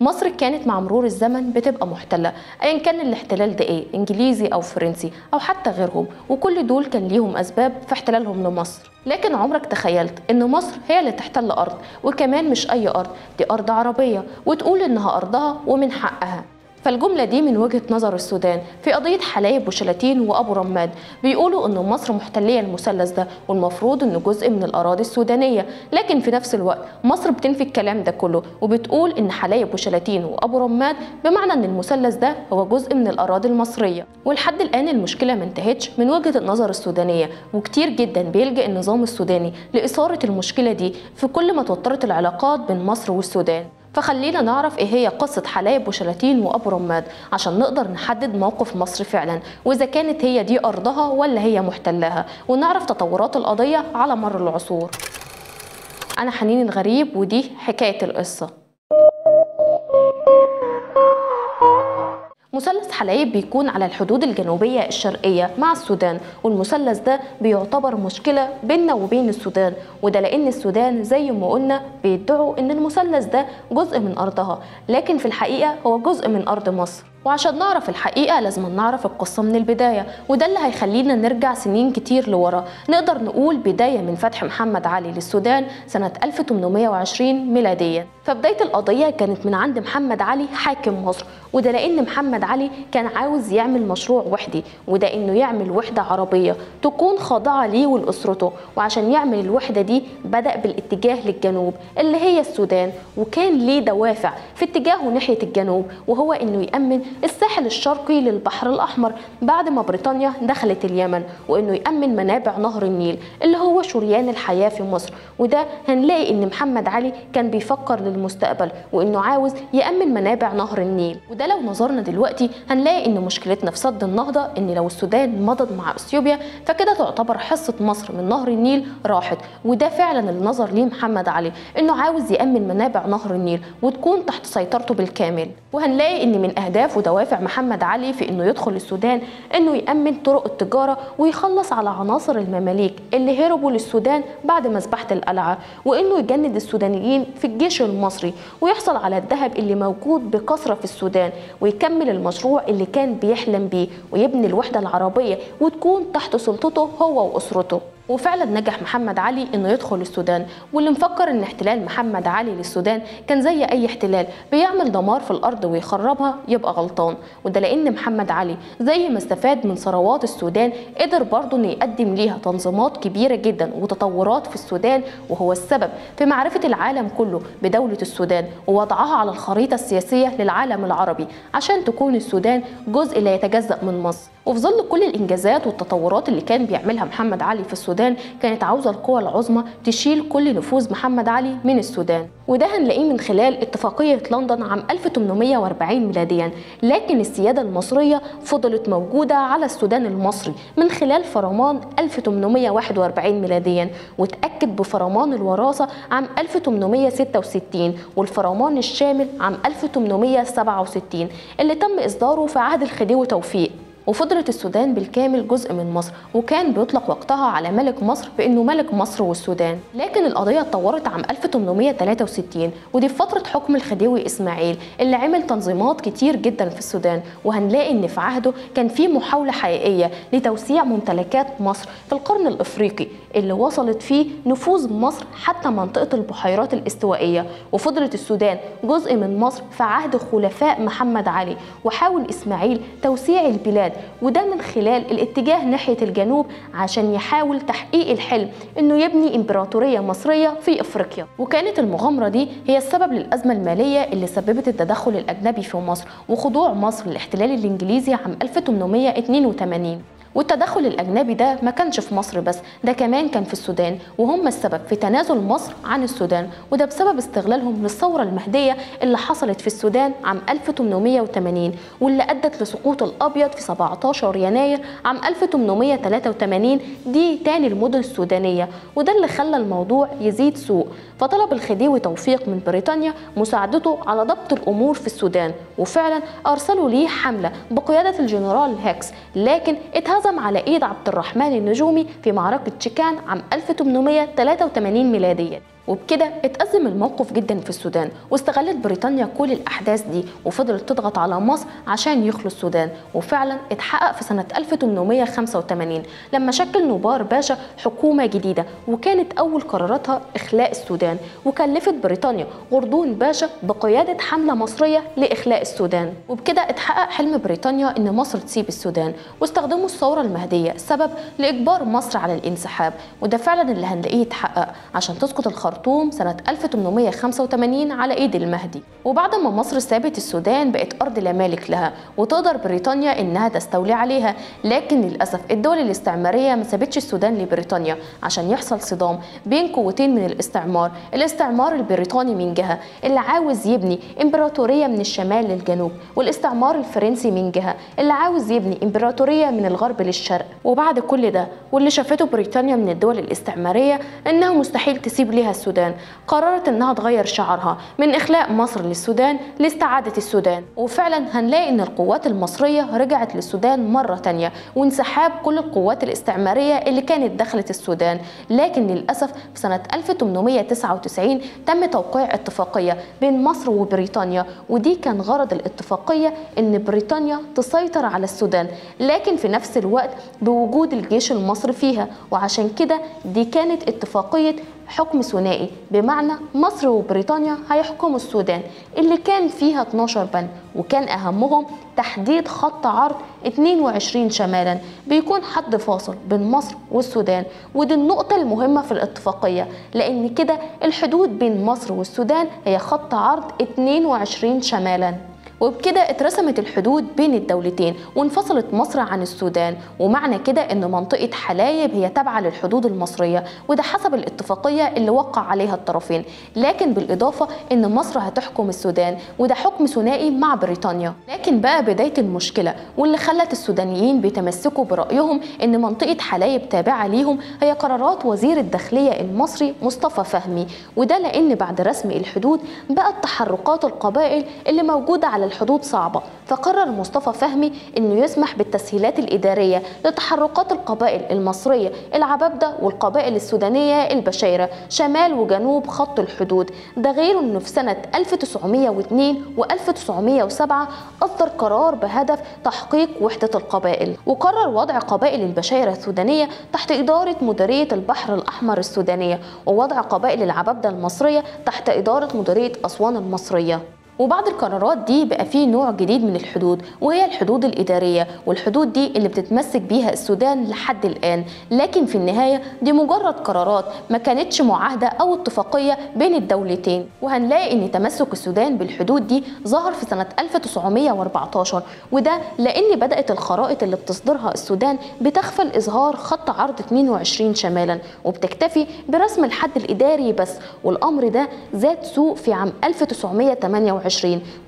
مصر كانت مع مرور الزمن بتبقى محتلة، ايا كان الاحتلال ده ايه، انجليزي او فرنسي او حتى غيرهم، وكل دول كان ليهم اسباب في احتلالهم لمصر. لكن عمرك تخيلت ان مصر هي اللي تحتل ارض، وكمان مش اي ارض، دي ارض عربية، وتقول انها ارضها ومن حقها؟ فالجملة دي من وجهة نظر السودان في قضية حلايب وشلاتين وأبو رماد، بيقولوا إن مصر محتلية المثلث ده والمفروض إنه جزء من الأراضي السودانية، لكن في نفس الوقت مصر بتنفي الكلام ده كله وبتقول إن حلايب وشلاتين وأبو رماد بمعنى إن المثلث ده هو جزء من الأراضي المصرية. ولحد الآن المشكلة ما انتهتش من وجهة النظر السودانية، وكتير جدا بيلجأ النظام السوداني لإثارة المشكلة دي في كل ما توترت العلاقات بين مصر والسودان. فخلينا نعرف ايه هي قصة حلايب وشلاتين وابو رماد عشان نقدر نحدد موقف مصر فعلا، واذا كانت هي دي ارضها ولا هي محتلها، ونعرف تطورات القضية على مر العصور. انا حنين الغريب ودي حكاية القصة. مثلث حلايب بيكون على الحدود الجنوبية الشرقية مع السودان، والمثلث ده بيعتبر مشكلة بيننا وبين السودان، وده لأن السودان زي ما قلنا بيدعوا إن المثلث ده جزء من أرضها، لكن في الحقيقة هو جزء من أرض مصر. وعشان نعرف الحقيقة لازم نعرف القصة من البداية، وده اللي هيخلينا نرجع سنين كتير لورا، نقدر نقول بداية من فتح محمد علي للسودان سنة 1820 ميلاديا. فبداية القضية كانت من عند محمد علي حاكم مصر، وده لأن محمد علي كان عاوز يعمل مشروع وحدي، وده إنه يعمل وحدة عربية تكون خاضعة ليه ولأسرته. وعشان يعمل الوحدة دي بدأ بالاتجاه للجنوب اللي هي السودان، وكان ليه دوافع في اتجاهه ناحية الجنوب، وهو إنه يأمن الساحل الشرقي للبحر الأحمر بعد ما بريطانيا دخلت اليمن، وإنه يأمن منابع نهر النيل اللي هو شريان الحياة في مصر. وده هنلاقي إن محمد علي كان بيفكر للمستقبل وإنه عاوز يأمن منابع نهر النيل. وده لو نظرنا دلوقتي هنلاقي إن مشكلتنا في سد النهضة إن لو السودان مضت مع أثيوبيا فكده تعتبر حصة مصر من نهر النيل راحت، وده فعلا اللي نظر ليه محمد علي، إنه عاوز يأمن منابع نهر النيل وتكون تحت سيطرته بالكامل. وهنلاقي إن من أهداف ودوافع محمد علي في إنه يدخل السودان إنه يأمن طرق التجارة ويخلص على عناصر المماليك اللي هربوا للسودان بعد مذبحة القلعة، وإنه يجند السودانيين في الجيش المصري ويحصل على الذهب اللي موجود بكثرة في السودان، ويكمل المشروع اللي كان بيحلم بيه ويبني الوحدة العربية وتكون تحت سلطته هو وأسرته. وفعلا نجح محمد علي انه يدخل السودان، واللي مفكر ان احتلال محمد علي للسودان كان زي اي احتلال بيعمل دمار في الارض ويخربها يبقى غلطان، وده لان محمد علي زي ما استفاد من ثروات السودان قدر برضه انه يقدم ليها تنظيمات كبيرة جدا وتطورات في السودان، وهو السبب في معرفة العالم كله بدولة السودان ووضعها على الخريطة السياسية للعالم العربي عشان تكون السودان جزء لا يتجزأ من مصر. وفي ظل كل الانجازات والتطورات اللي كان بيعملها محمد علي في السودان، كانت عاوزة القوى العظمى تشيل كل نفوذ محمد علي من السودان، وده هنلاقيه من خلال اتفاقية لندن عام 1840 ميلاديا. لكن السيادة المصرية فضلت موجودة على السودان المصري من خلال فرمان 1841 ميلاديا، وتأكد بفرمان الوراثة عام 1866 والفرمان الشامل عام 1867 اللي تم إصداره في عهد الخديوي توفيق. وفضلت السودان بالكامل جزء من مصر، وكان بيطلق وقتها على ملك مصر بانه ملك مصر والسودان. لكن القضية اتطورت عام 1863، ودي في فترة حكم الخديوي اسماعيل اللي عمل تنظيمات كتير جدا في السودان، وهنلاقي ان في عهده كان في محاولة حقيقية لتوسيع ممتلكات مصر في القرن الافريقي اللي وصلت فيه نفوذ مصر حتى منطقة البحيرات الاستوائيه. وفضلت السودان جزء من مصر في عهد خلفاء محمد علي، وحاول اسماعيل توسيع البلاد، وده من خلال الاتجاه ناحية الجنوب عشان يحاول تحقيق الحلم انه يبني امبراطورية مصرية في افريقيا. وكانت المغامرة دي هي السبب للأزمة المالية اللي سببت التدخل الأجنبي في مصر وخضوع مصر للاحتلال الإنجليزي عام 1882. والتدخل الأجنبي ده ما كانش في مصر بس، ده كمان كان في السودان، وهم السبب في تنازل مصر عن السودان، وده بسبب استغلالهم للثورة المهدية اللي حصلت في السودان عام 1880 واللي أدت لسقوط الأبيض في 17 يناير عام 1883، دي تاني المدن السودانية، وده اللي خلى الموضوع يزيد سوء. فطلب الخديوي توفيق من بريطانيا مساعدته على ضبط الأمور في السودان، وفعلا أرسلوا ليه حملة بقيادة الجنرال هاكس، لكن اتهزم على ايد عبد الرحمن النجومي في معركة شيكان عام 1883 ميلاديا. وبكده اتأزم الموقف جدا في السودان، واستغلت بريطانيا كل الأحداث دي وفضلت تضغط على مصر عشان يخلوا السودان. وفعلا اتحقق في سنة 1885 لما شكل نوبار باشا حكومة جديدة، وكانت أول قراراتها إخلاء السودان، وكلفت بريطانيا غردون باشا بقيادة حملة مصرية لإخلاء السودان. وبكده اتحقق حلم بريطانيا إن مصر تسيب السودان، واستخدموا الثورة المهدية سبب لإجبار مصر على الانسحاب، وده فعلا اللي هنلاقيه اتحقق عشان تسقط الخرطوم سنة 1885 على ايد المهدي. وبعد ما مصر سابت السودان بقت أرض لا مالك لها، وتقدر بريطانيا إنها تستولي عليها، لكن للأسف الدول الاستعمارية ما سابتش السودان لبريطانيا عشان يحصل صدام بين قوتين من الاستعمار، الاستعمار البريطاني من جهة اللي عاوز يبني إمبراطورية من الشمال للجنوب، والاستعمار الفرنسي من جهة اللي عاوز يبني إمبراطورية من الغرب للشرق. وبعد كل ده واللي شافته بريطانيا من الدول الاستعمارية إنها مستحيل تسيب ليها السودان، قررت إنها تغير شعارها من إخلاء مصر للسودان لاستعادة السودان. وفعلا هنلاقي إن القوات المصرية رجعت للسودان مرة تانية، وانسحاب كل القوات الاستعمارية اللي كانت دخلت السودان. لكن للأسف في سنة 1899 تم توقيع اتفاقية بين مصر وبريطانيا، ودي كان غرض الاتفاقية إن بريطانيا تسيطر على السودان، لكن في نفس الوقت بوجود الجيش المصري فيها. وعشان كده دي كانت اتفاقية حكم ثنائي، بمعنى مصر وبريطانيا هيحكموا السودان اللي كان فيها 12 بند، وكان أهمهم تحديد خط عرض 22 شمالا بيكون حد فاصل بين مصر والسودان. ودي النقطة المهمة في الاتفاقية، لأن كده الحدود بين مصر والسودان هي خط عرض 22 شمالا. وبكده اترسمت الحدود بين الدولتين وانفصلت مصر عن السودان، ومعنى كده ان منطقة حلايب هي تابعة للحدود المصرية، وده حسب الاتفاقية اللي وقع عليها الطرفين. لكن بالإضافة ان مصر هتحكم السودان، وده حكم ثنائي مع بريطانيا. لكن بقى بداية المشكلة واللي خلت السودانيين بيتمسكوا برأيهم ان منطقة حلايب تابعة ليهم هي قرارات وزير الداخلية المصري مصطفى فهمي، وده لان بعد رسم الحدود بقت تحركات القبائل اللي موجودة على الحدود صعبة، فقرر مصطفى فهمي انه يسمح بالتسهيلات الإدارية لتحركات القبائل المصرية العبابدة والقبائل السودانية البشيرة شمال وجنوب خط الحدود. ده غير انه في سنة 1902 و1907 أصدر قرار بهدف تحقيق وحدة القبائل، وقرر وضع قبائل البشيرة السودانية تحت إدارة مديرية البحر الأحمر السودانية، ووضع قبائل العبابدة المصرية تحت إدارة مديرية أسوان المصرية. وبعد القرارات دي بقى فيه نوع جديد من الحدود، وهي الحدود الإدارية، والحدود دي اللي بتتمسك بيها السودان لحد الآن. لكن في النهاية دي مجرد قرارات ما كانتش معاهدة أو اتفاقية بين الدولتين. وهنلاقي إن تمسك السودان بالحدود دي ظهر في سنة 1914، وده لأن بدأت الخرائط اللي بتصدرها السودان بتغفل إظهار خط عرض 22 شمالا، وبتكتفي برسم الحد الإداري بس. والأمر ده زاد سوء في عام 1928،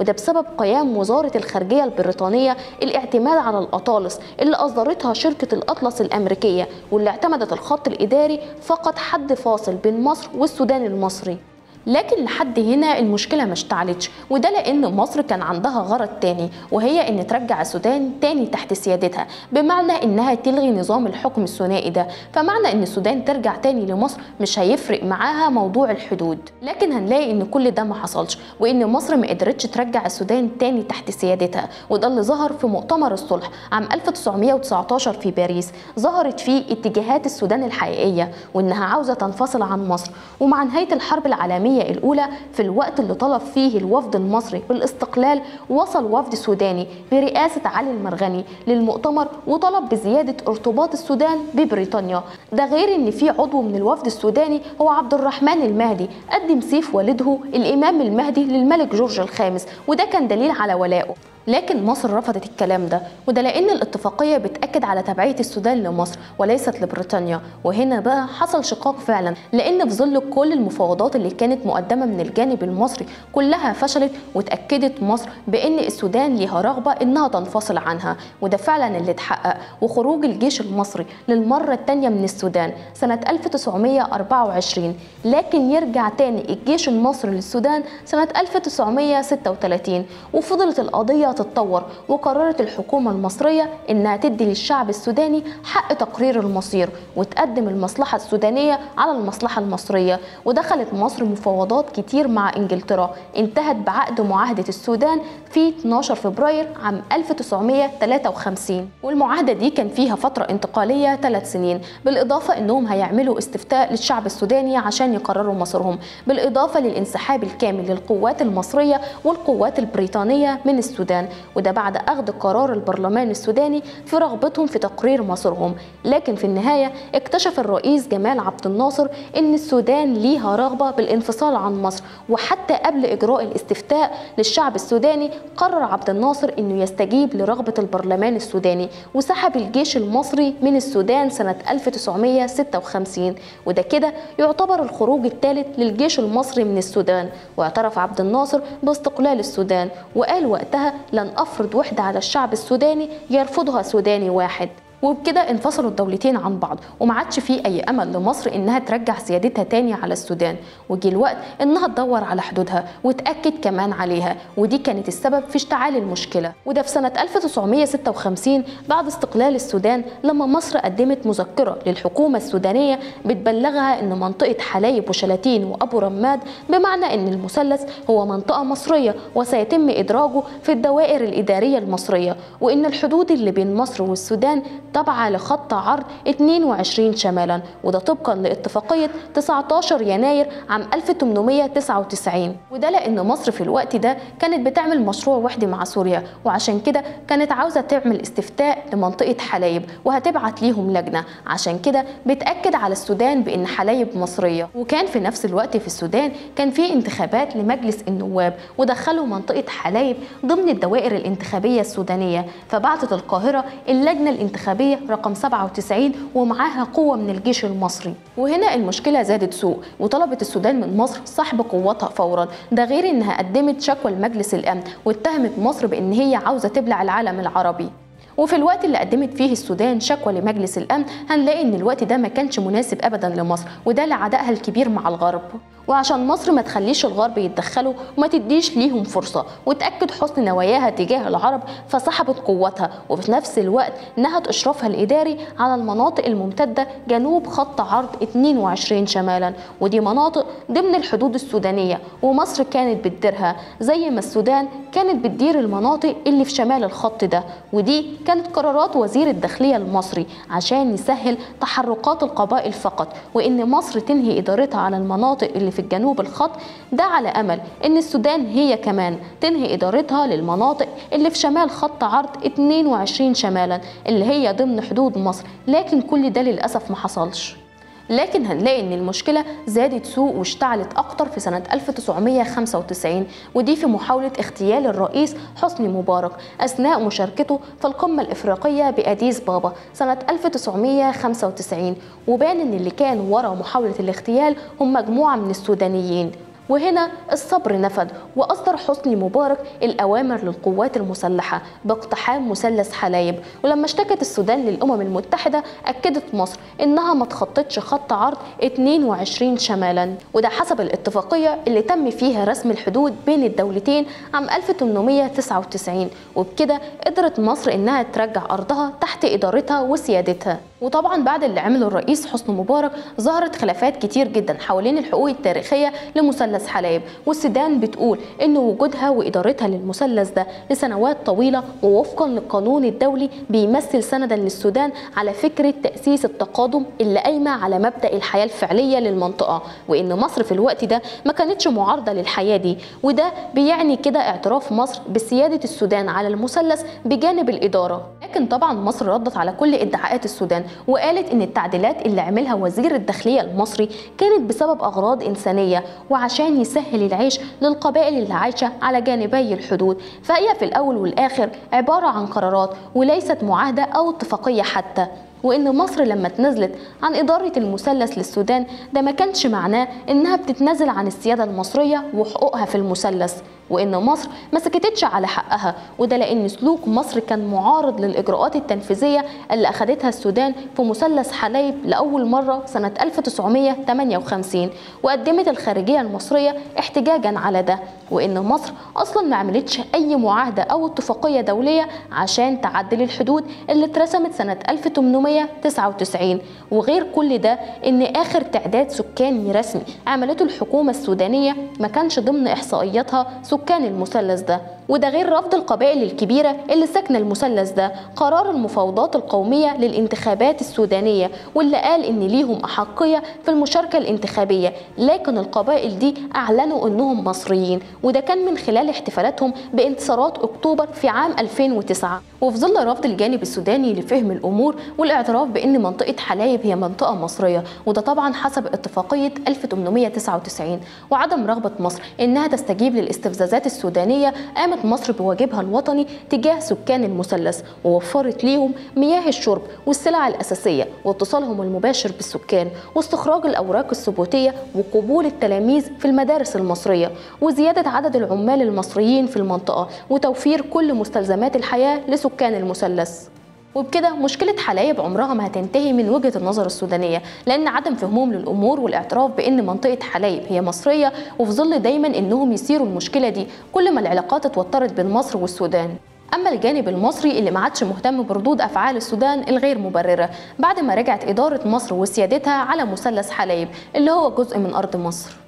وده بسبب قيام وزارة الخارجية البريطانية الاعتماد على الأطالس اللي أصدرتها شركة الأطلس الأمريكية، واللي اعتمدت الخط الإداري فقط حد فاصل بين مصر والسودان المصري. لكن لحد هنا المشكلة ما اشتعلتش، وده لأن مصر كان عندها غرض تاني، وهي إن ترجع السودان تاني تحت سيادتها، بمعنى إنها تلغي نظام الحكم الثنائي ده. فمعنى إن السودان ترجع تاني لمصر مش هيفرق معاها موضوع الحدود. لكن هنلاقي إن كل ده ما حصلش، وإن مصر ما قدرتش ترجع السودان تاني تحت سيادتها، وده اللي ظهر في مؤتمر الصلح عام 1919 في باريس. ظهرت فيه اتجاهات السودان الحقيقية، وإنها عاوزة تنفصل عن مصر. ومع نهاية الحرب العالمية الأولى، في الوقت اللي طلب فيه الوفد المصري بالاستقلال، وصل وفد سوداني برئاسة علي المرغني للمؤتمر وطلب بزيادة ارتباط السودان ببريطانيا. ده غير ان في عضو من الوفد السوداني هو عبد الرحمن المهدي قدم سيف والده الإمام المهدي للملك جورج الخامس، وده كان دليل على ولائه. لكن مصر رفضت الكلام ده، وده لأن الاتفاقية بتأكد على تبعية السودان لمصر وليست لبريطانيا. وهنا بقى حصل شقاق فعلا، لأن في ظل كل المفاوضات اللي كانت مقدمة من الجانب المصري كلها فشلت، وتأكدت مصر بأن السودان ليها رغبة إنها تنفصل عنها، وده فعلا اللي اتحقق. وخروج الجيش المصري للمرة الثانية من السودان سنة 1924، لكن يرجع تاني الجيش المصري للسودان سنة 1936، وفضلت القضية المصرية تتطور، وقررت الحكومة المصرية إنها تدي للشعب السوداني حق تقرير المصير وتقدم المصلحة السودانية على المصلحة المصرية. ودخلت مصر مفاوضات كتير مع إنجلترا انتهت بعقد معاهدة السودان في 12 فبراير عام 1953، والمعاهدة دي كان فيها فترة انتقالية 3 سنين، بالإضافة إنهم هيعملوا استفتاء للشعب السوداني عشان يقرروا مصيرهم، بالإضافة للانسحاب الكامل للقوات المصرية والقوات البريطانية من السودان، وده بعد أخذ قرار البرلمان السوداني في رغبتهم في تقرير مصيرهم. لكن في النهاية اكتشف الرئيس جمال عبد الناصر إن السودان ليها رغبة بالانفصال عن مصر، وحتى قبل إجراء الاستفتاء للشعب السوداني قرر عبد الناصر إنه يستجيب لرغبة البرلمان السوداني وسحب الجيش المصري من السودان سنة 1956، وده كده يعتبر الخروج الثالث للجيش المصري من السودان. واعترف عبد الناصر باستقلال السودان وقال وقتها: لن أفرض وحدة على الشعب السوداني يرفضها سوداني واحد. وبكده انفصلوا الدولتين عن بعض، وما عادش فيه أي أمل لمصر إنها ترجع سيادتها تاني على السودان، وجي الوقت إنها تدور على حدودها وتأكد كمان عليها، ودي كانت السبب في اشتعال المشكلة. وده في سنة 1956 بعد استقلال السودان، لما مصر قدمت مذكرة للحكومة السودانية بتبلغها إن منطقة حلايب وشلاتين وأبو رماد، بمعنى إن المثلث هو منطقة مصرية وسيتم إدراجه في الدوائر الإدارية المصرية، وإن الحدود اللي بين مصر والسودان تابعة لخط عرض 22 شمالا، وده طبقا لاتفاقية 19 يناير عام 1899. وده لأن مصر في الوقت ده كانت بتعمل مشروع وحدة مع سوريا، وعشان كده كانت عاوزة تعمل استفتاء لمنطقة حلايب وهتبعت ليهم لجنة، عشان كده بتأكد على السودان بأن حلايب مصرية. وكان في نفس الوقت في السودان كان في انتخابات لمجلس النواب، ودخلوا منطقة حلايب ضمن الدوائر الانتخابية السودانية، فبعتت القاهرة اللجنة الانتخابية رقم 97 ومعاها قوة من الجيش المصري. وهنا المشكلة زادت سوء، وطلبت السودان من مصر سحب قوتها فورا، ده غير انها قدمت شكوى لمجلس الامن واتهمت مصر بان هي عاوزة تبلع العالم العربي. وفي الوقت اللي قدمت فيه السودان شكوى لمجلس الأمن هنلاقي إن الوقت ده ما كانش مناسب أبدا لمصر، وده لعدائها الكبير مع الغرب. وعشان مصر ما تخليش الغرب يتدخلوا وما تديش ليهم فرصة وتأكد حسن نواياها تجاه العرب، فسحبت قوتها، وفي نفس الوقت نهت إشرافها الإداري على المناطق الممتدة جنوب خط عرض 22 شمالا، ودي مناطق ضمن الحدود السودانية ومصر كانت بتديرها زي ما السودان كانت بتدير المناطق اللي في شمال الخط ده. ودي كانت قرارات وزير الداخلية المصري عشان يسهل تحركات القبائل فقط، وإن مصر تنهي إدارتها على المناطق اللي في الجنوب الخط ده، على أمل إن السودان هي كمان تنهي إدارتها للمناطق اللي في شمال خط عرض 22 شمالا اللي هي ضمن حدود مصر. لكن كل ده للأسف ما حصلش. لكن هنلاقي ان المشكلة زادت سوء واشتعلت اكتر في سنة 1995، ودي في محاولة اغتيال الرئيس حسني مبارك اثناء مشاركته في القمة الافريقية بأديس بابا سنة 1995. وبان ان اللي كان ورا محاولة الاغتيال هم مجموعة من السودانيين، وهنا الصبر نفد، وأصدر حسني مبارك الأوامر للقوات المسلحة باقتحام مثلث حلايب. ولما اشتكت السودان للأمم المتحدة أكدت مصر إنها ما تخطتش خط عرض 22 شمالا، وده حسب الاتفاقية اللي تم فيها رسم الحدود بين الدولتين عام 1899. وبكده قدرت مصر إنها ترجع أرضها تحت إدارتها وسيادتها. وطبعا بعد اللي عمله الرئيس حسني مبارك ظهرت خلافات كتير جدا حوالين الحقوق التاريخية لمثلث حلايب، والسودان بتقول ان وجودها وادارتها للمثلث ده لسنوات طويله ووفقا للقانون الدولي بيمثل سندا للسودان على فكره تاسيس التقادم اللي قايمه على مبدا الحياه الفعليه للمنطقه، وان مصر في الوقت ده ما كانتش معارضه للحياه دي، وده بيعني كده اعتراف مصر بسياده السودان على المثلث بجانب الاداره. لكن طبعا مصر ردت على كل ادعاءات السودان وقالت ان التعديلات اللي عملها وزير الداخليه المصري كانت بسبب اغراض انسانيه وعشان يسهل العيش للقبائل اللي عايشه على جانبي الحدود، فهي في الاول والاخر عباره عن قرارات وليست معاهده او اتفاقيه حتى. وإن مصر لما تنازلت عن إدارة المثلث للسودان ده ما كانش معناه إنها بتتنازل عن السيادة المصرية وحقوقها في المثلث، وإن مصر ما سكتتش على حقها، وده لأن سلوك مصر كان معارض للإجراءات التنفيذية اللي أخدتها السودان في مثلث حلايب لأول مرة سنة 1958، وقدمت الخارجية المصرية احتجاجا على ده. وإن مصر أصلا ما عملتش أي معاهدة أو اتفاقية دولية عشان تعدل الحدود اللي اترسمت سنة 1899. وغير كل ده إن آخر تعداد سكاني رسمي عملته الحكومة السودانية ما كانش ضمن إحصائياتها سكان المثلث ده، وده غير رفض القبائل الكبيرة اللي ساكنة المثلث ده قرار المفاوضات القومية للانتخابات السودانية، واللي قال إن ليهم أحقية في المشاركة الانتخابية، لكن القبائل دي أعلنوا إنهم مصريين، وده كان من خلال احتفالاتهم بانتصارات أكتوبر في عام 2009. وفي ظل رفض الجانب السوداني لفهم الأمور والاعتراف بأن منطقة حلايب هي منطقة مصرية، وده طبعا حسب اتفاقية 1899، وعدم رغبة مصر إنها تستجيب للاستفزازات السودانية، قامت مصر بواجبها الوطني تجاه سكان المثلث ووفرت ليهم مياه الشرب والسلع الأساسية واتصالهم المباشر بالسكان واستخراج الأوراق الثبوتية وقبول التلاميذ في المدارس المصرية وزيادة عدد العمال المصريين في المنطقة وتوفير كل مستلزمات الحياة لسكان المثلث. وبكده مشكلة حلايب عمرها ما هتنتهي من وجهة النظر السودانية، لأن عدم فهمهم للأمور والاعتراف بأن منطقة حلايب هي مصرية، وفي ظل دايما إنهم يثيروا المشكلة دي كل ما العلاقات اتوترت بين مصر والسودان. أما الجانب المصري اللي ما عادش مهتم بردود أفعال السودان الغير مبررة بعد ما رجعت إدارة مصر وسيادتها على مثلث حلايب اللي هو جزء من أرض مصر.